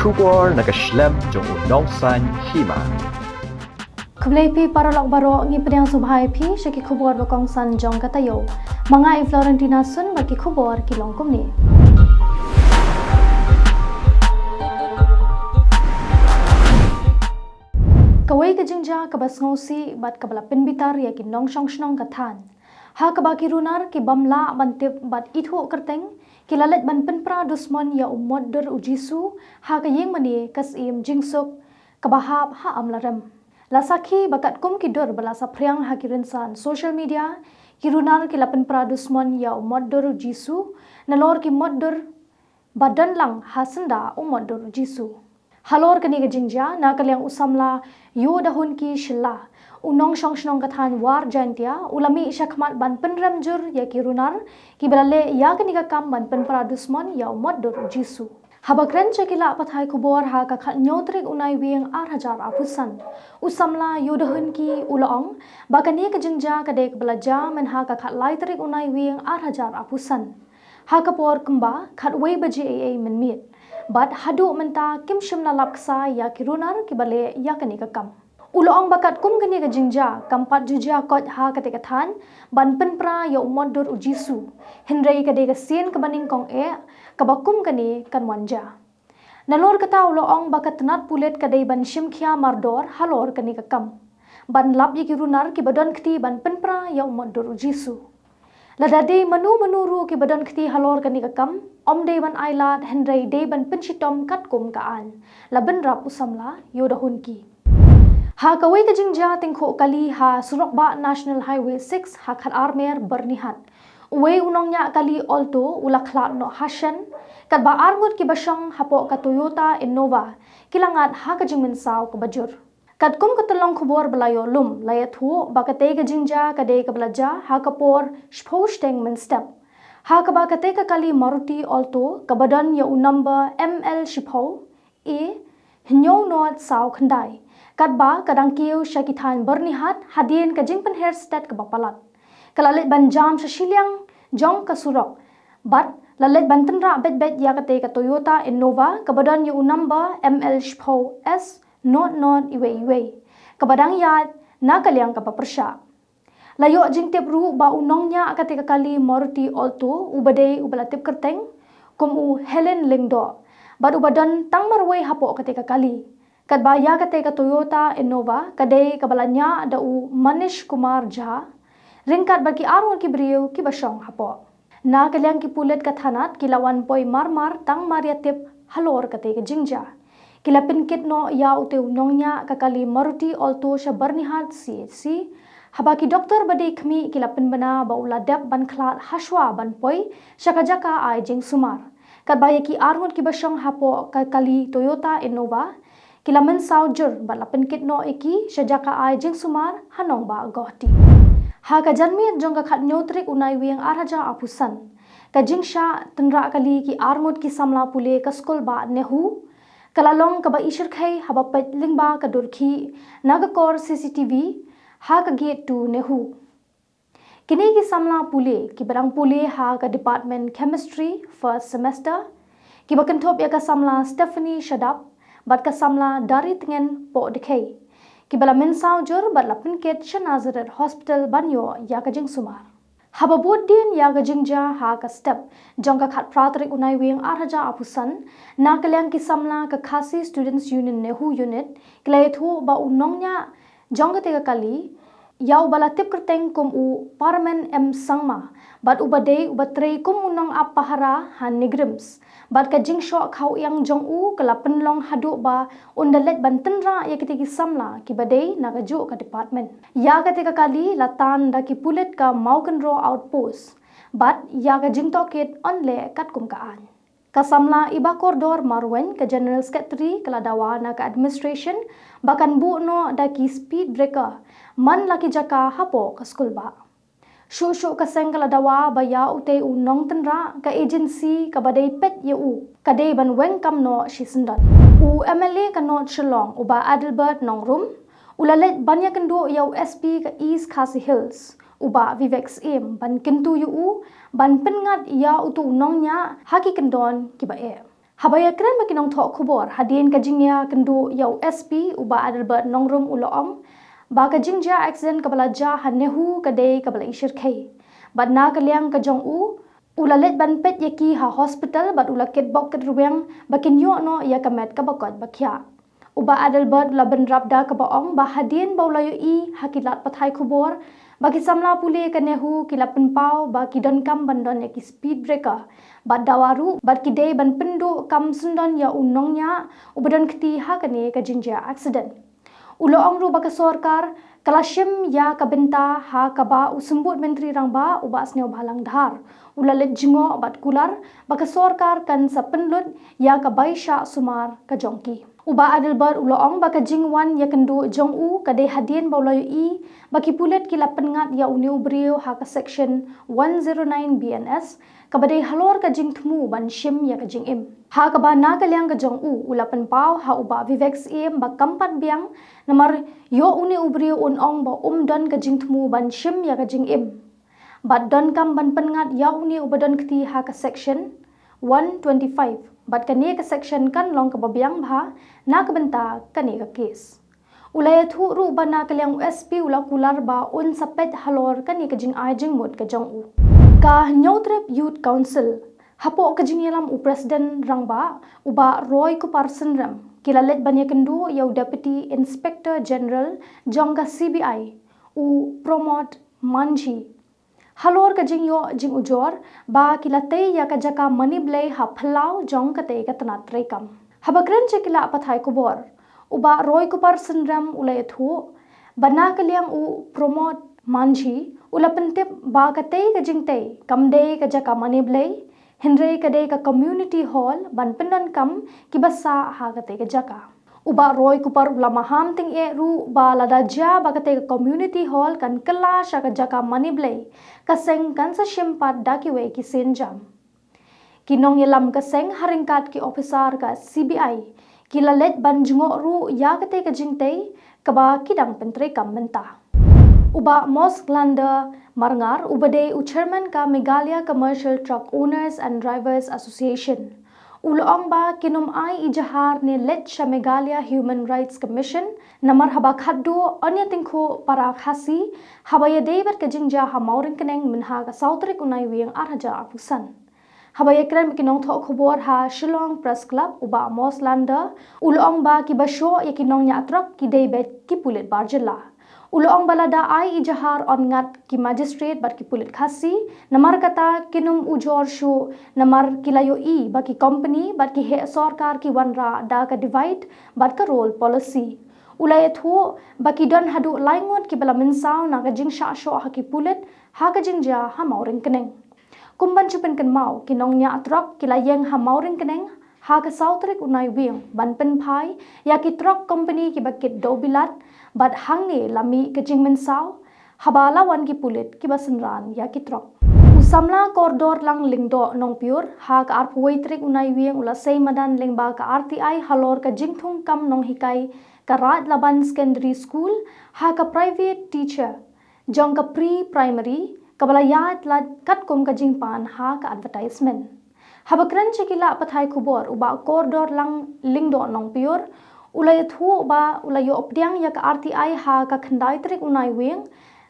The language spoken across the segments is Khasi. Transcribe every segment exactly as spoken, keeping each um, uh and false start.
Khubor na ka shlem jong u nongsan hima. Khublei phi paralok baroh, ngi pdiang sngewbha ïa phi sha ki khubor ba kongsan jong ka taïew. Ma nga i Florentina Sun bad ki khubor ki long kumne. Kawei ka jingjia kaba sngewsih bad kaba la pynbitar ïa ki nongshong shnong ka thaiñ, ha kaba ki runar ki bym lah ban tip bad ithuh kyrteng ki la leit ban pynpra dusmon ïa u motdur u Jisu ha ka ïing mane ka Syiem Jingsuk kaba hap ha Amlarem. La sakhi ba katkum ki dur ba la saphriang ha ki rynsan social media, ki runar ki la pynpra dusmon ïa u motdur u Jisu nalor ki motdur ba don lang ha syndah u motdur u Jisu. Halor kane ka jingjia, na ka liang u samla Yodahunki Shylla, u nongshong shnong ka thaiñ War Jaintia, u la mih shakhmat ban pynrem jur ïa ki runar kiba la leh ïa kane ka kam ban pynpra dusmon ïa u motdur u Jisu. Haba kren sha ki lad pathai khubor ha ka khathynñiew tarik u Naiwieng ar hajar arphew san, u samla Yodahunki u la ong ba kane ka jingjia ka dei kaba la jia mynha ka khatlai tarik u Naiwieng ar hajar arphew san, ha ka por kumba khatwei baje eiei mynmiet. Bad haduh mynta kim shym la lap ksai ïa ki runar kiba leh ïa kane ka kam. U la ong ba katkum kane ka jingjia kam pat ju jia koit ha kata ka thaiñ ban pynpra ïa u motdur u Jisu, hynrei ka dei ka sien kaba nyngkong eh kaba kum kane kan wan jia. Nalor kata u la ong ba ka tnat pulit ka dei ban shim khia mardor halor kane ka kam, ban lap ïa ki runar kiba don kti ban pynpra ïa u motdur u Jisu. Lada dei mano mano ruh kiba don kti halor kane ka kam, ym dei ban ailad hynrei dei ban pynshitom katkum ka aiñ, la bynrap u samla Yodahunki. Ha kawei ka jingjia tyngkhuh kali ha surok bah National Highway six ha Khatarmer, Byrnihat, uwei u nongñiah kali Alto u la khlad noh ha shen, katba arngut kiba shong hapoh ka Toyota Innova ki la ngat ha ka jingmynsaw kaba jur. Katkum ka tyllong khubor ba la ïoh lum, la ïathuh ba katei ka jingjia ka dei kaba la jia ha ka por shiphew shiteng mynstep, ha kaba katei ka kali Maruti Alto kaba don ïa u number M L shiphew A hynñiew not saw khyndai, katba ka dang kiew sha ki thaiñ Byrnihat hadien ka jingpynher stet kaba palat, ka la leit ban jam sha shiliang jong ka surok, bad la leit ban tynrah beit beit ïa katei ka Toyota Innova kaba don ïa u number M L shiphew S not not iwei iwei, kaba dang ïaid na ka liang kaba pyrshah. La ïoh jingtip ruh ba u nongñiah katei ka kali Maruti Alto uba dei uba la tip kyrteng kum u Helen Lyngdoh, bad uba don tang marwei hapoh katei ka kali, katba ïa katei ka Toyota Innova ka dei kaba la ñiah da u Manish Kumar Jha ryngkat bad ki arngut ki briew kiba shong hapoh. Na ka liang ki pulit ka thanat ki la wan poi marmar tang mar ïatip halor katei ka jingjia. Ki la pynkit noh ïa utei u nongñiah ka kali Maruti Alto sha Byrnihat C H C, haba ki doktor ba dei khmih ki la pynbna ba u la dep ban khlad hashwa ban poi sha ka jaka ai jingsumar, katba ïa ki arngut kiba shong hapoh ka kali Toyota Innova ki la mynsaw jur bad la pynkit noh ïa ki sha jaka ai jingsumar ha nongbah Guwahati. Ha ka janmiet jong ka khathynñiew tarik u Naiwieng ar hajar arphew san, ka jingshah tynrah kali ki arngut ki samla pule ka skul bah NEHU ka la long kaba ishyrkhei haba peit lyngba ka dur khih na ka kor C C T V ha ka gate two NEHU. Kine ki samla pule kiba dang pule ha ka Department Chemistry first semester, kiba kynthup ïa ka samla Stephanie Shadap bad ka samla Daritngen Pohdekhei, kiba la mynsaw jur bad la pynkit sha Nazareth Hospital ban ïoh ïa ka jingsumar. Haba bud dien ïa ka jingjia ha ka step jong ka khatphra tarik u Naiwieng ar hajar arphew san, na ka liang ki samla ka Khasi Students Union NEHU Unit ki la ïathuh ba u nongñiah jong katei ka kali, ïa uba la tip kyrteng kum u Paramen M Sangma, bad uba dei uba trei kum u nongap pahara ha NEIGRIHMS, bad ka jingshoh khaw ïang jong u ka la pynlong haduh ba un da leit ban tynrah ïa kitei ki samla kiba dei na kajuh ka department. Ïa katei ka kali la tan da ki pulit ka Mawkynrew Outpost, bad ïa ka jingtohkit yn leh katkum ka aiñ. Ka samla Ibakordor Marwein, ka General Secretary, ka la dawa na ka administration ba kan buh noh da ki speed breaker man la ki jaka hapoh ka skul bah. Shuh shuh ka seng ka la dawa ba ïa utei u nongtynrah, ka agency kaba dei peit ïa u ka dei ban weng kam noh shisyndon. U M L A ka North Shillong, u Bah Adelbert Nongrum, u la leit ban ïakynduh ïa u S P ka East Khasi Hills, u Bah Vivek Syiem, ban kyntu ïa u ban pynngat ïa utu u nongñiah ha ki kyndon kiba eh. Haba ïakren bad ki nongthoh khubor hadien ka jingïakynduh ïa u S P, u Bah Adelbert Nongrum u la ong ba ka jingjia accident kaba la jia ha NEHU ka dei kaba la ishyrkhei. Bad na ka liang ka jong u, u la leit ban peit ïa ki ha hospital bad u la kitbok kitrwiang ba kin ïoh noh ïa ka met kaba koit ba khiah. U Bah Adelbert u la bynrap da kaba ong ba hadien ba u la ïohi ha ki lad pathai khubor ba ki samla pule ka NEHU ki la pynpaw ba ki donkam ban don ïa ki speed breaker bad dawa ruh, bad ki dei ban pynduh kam syndon ïa u nongñiah uba don kti ha kane ka jingjia accident. U la ong ruh ba ka sorkar ka la shim ïa ka bynta ha kaba u Symbud Myntri Rangbah u Bah Sniawbhalang Dhar u la leit jngoh bad kular ba ka sorkar kan sa pynlut ïa ka bai shah sumar ka jong ki. U Bah Adelbert u la ong ba ka jingwan ïakynduh jong u ka dei hadien ba u la ïohi ba ki pulit ki la pynngat ïa une u briew ha ka section one zero nine B N S, kaba dei halor ka jingthmu ban shim ïa ka jingim. Ha kaba na ka liang ka jong u, u la pynpaw ha u Bah Vivek Syiem ba kam pat biang, namar ïoh une u briew un ong ba um don ka jingthmu ban shim ïa ka jingim. Bad donkam ban pynngat ïa une uba don kti ha ka section one twenty-five. Bad kane ka section kan long kaba biang bha na ka bynta kane ka kes. U la ïathuh ruh ba na ka liang u S P u la kular ba un sa peit halor kane ka jingai jingmut ka jong u. Ka Hynñiewtrep Youth Council, hapoh ka jingïalam u President Rangbah u Bah Roy Kupar Synrem, ki la leit ban ïakynduh ïa u Deputy Inspector General jong ka C B I, u Pramod Manjhi, halor ka jingïoh jingujor ba ki la tei ïa ka jaka mane blei ha phyllaw jong katei ka tnat treikam. Haba kren sha ki lad pathai khubor, u Bah Roy Kupar Synrem u la ïathuh ba na ka liang u Pramod Manjhi u la pyntip ba katei ka jingtei kam dei ka jaka mane blei, hynrei ka dei ka community hall ban pyndonkam kiba sah ha katei ka jaka. U Bah Roy Kupar u la maham tyngeh ruh ba lada jia ba katei ka community hall kan kylla sha ka jaka mane blei, ka seng kan sa shim pat da kiwei ki sienjam. Ki nongïalam ka seng ha ryngkat ki ophisar ka C B I ki la leit ban jngoh ruh ïa katei ka jingtei kaba ki dang pyntreikam mynta. U Bah Moskhlander Marngar uba dei u Chairman ka Meghalaya Commercial Truck Owners and Drivers Association u la ong ba kin ym ai ijahar ne leit sha Meghalaya Human Rights Commission, namar haba khatduh yn ïatyngkhuh para Khasi haba ïadei bad ka jingjia ha Mawryngkneng mynha ka saw tarik u Naiwieng ar hajar arphew san. Haba ïakren bad ki nongthoh khubor ha Shillong Press Club, u Bah Moskhlander u la ong ba kiba shoh ïa ki nongñiah trok ki dei beit ki pulit bar jylla. U la ong ba lada ai ijahar yn ngat ki magistrate bad ki pulit Khasi, namar kata kin ym ujor shuh, namar ki la ïohi ba ki company bad ki heh sorkar ki wanrah da ka divide bad ka rule policy. U la ïathuh ba ki don haduh lai ngut kiba la mynsaw na ka jingshah shoh ha ki pulit ha ka jingjia ha Mawryngkneng. Kum ban shu pynkynmaw, ki nongñiah trok ki la ïeng ha Mawryngkneng ha ka saw tarik u Naiwieng ban pynphai ïa ki trok company kiba kit dewbilat, bad hangne la mih ka jingmynsaw haba la wan ki pulit kiba synran ïa ki trok. U samla Kordorlang Lyngdoh Nongpyiur ha ka arphew wei tarik u Naiwieng u la sei madan lyngba ka R T I halor ka jingthung kam nonghikai ka Raid Laban Secondary School ha ka private teacher jong ka pre-primary kaba la ïaid lad katkum ka jingpan ha ka advertisement. Haba kren sha ki lad pathai khubor, u Bah Kordorlang Lyngdoh Nongpyiur u la ïathuh ba u la ïoh pdiang ïa ka R T I ha ka khyndai tarik u Naiwieng,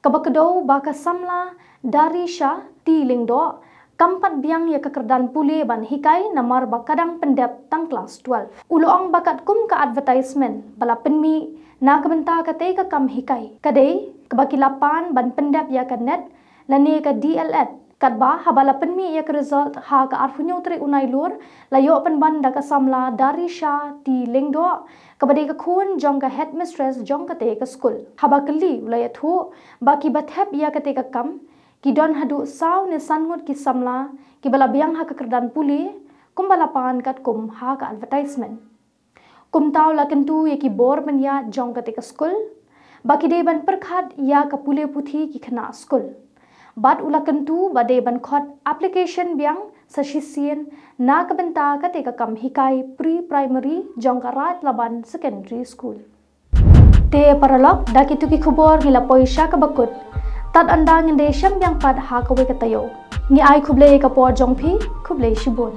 kaba kdew ba ka samla Darisha T Lyngdoh kam pat biang ïa ka kyrdan pule ban hikai namar ba ka dang pyndep tang klas twelve. U la ong ba katkum ka advertisement ba la pynmih na ka bynta katei ka kam hikai, ka dei kaba ki la pan ban pyndep ïa ka NET lane ka D El Ed, katba haba la pynmih ïa ka result ha ka arphew hynñiew tarik u Nailur, la ïoh pynban da ka samla Darisha T Lyngdoh, kaba dei ka khun jong ka headmistress jong katei ka skul. Haba kylli u la ïathuh ba kiba thep ïa katei ka kam ki don haduh saw ne san ngut ki samla kiba la biang ha ka kyrdan pule kumba la pan katkum ha ka advertisement. Kumta u la kyntu ïa ki bor bynïaid jong katei ka skul ba ki dei ban pyrkhat ïa ka pule puthi ki khynnah skul. Bad u la kyntu ba dei ban khot application biang sa shisien na ka bynta katei ka kam hikai pre-primary jong ka Raid Laban Secondary School. Te paralok, da kitu ki khubor ngi la poi sha kaba kut. Tad ynda ngin dei shem biang pat ha kawei ka taïew. Ngi ai khublei ka por jong phi, khublei shibun.